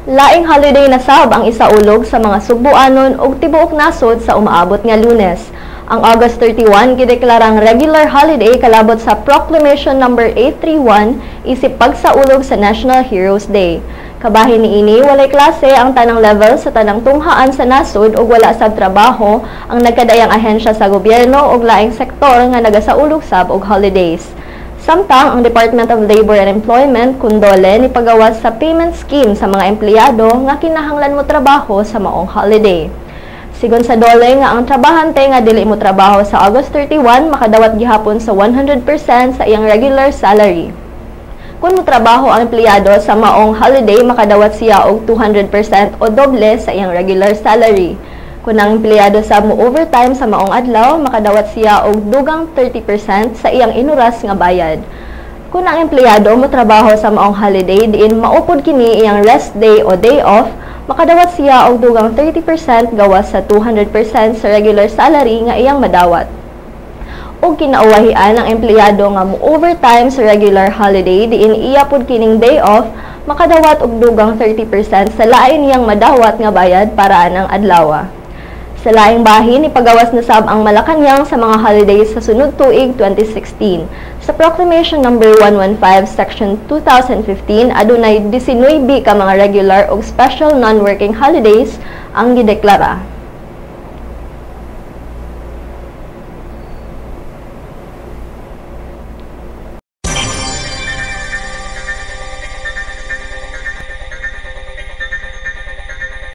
Laing holiday na sab ang isaulog sa mga Sugbuanon ug tibuok nasod sa umaabot nga Lunes. Ang August 31 gideklarang regular holiday kalabot sa Proclamation Number 831 isip pagsaulog sa National Heroes Day. Kabahin niini, walay klase ang tanang level sa tanang tunghaan sa nasod ug wala sab trabaho ang nagkadaiyang ahensya sa gobyerno ug laing sektor nga nagasaulog sab og holidays. Samtang ang Department of Labor and Employment kun DOLE ni pagawas sa payment scheme sa mga empleyado nga kinahanglan mo trabaho sa maong holiday. Sigon sa DOLE nga ang trabahante nga dili mo trabaho sa August 31 makadawat gihapon sa 100% sa iyang regular salary. Kung mo trabaho ang empleyado sa maong holiday, makadawat siya og 200% o doble sa iyang regular salary. Kung ang empleyado sa mo overtime sa maong adlaw, makadawat siya og dugang 30% sa iyang inuras nga bayad. Kung ang empleyado mo trabaho sa maong holiday diin maupod kini iyang rest day o day off, makadawat siya og dugang 30% gawas sa 200% sa regular salary nga iyang madawat. Og kinauwahian, ang empleyado nga mo overtime sa regular holiday diin iya pud kining day off, makadawat og dugang 30% sa lain niyang madawat nga bayad para anang adlaw. Sa laing bahin, ipagawas na sab ang Malacañang sa mga holidays sa sunod tuig 2016. Sa Proclamation Number 115 Section 2015, adunay 19 ka mga regular ug special non-working holidays ang gideklara.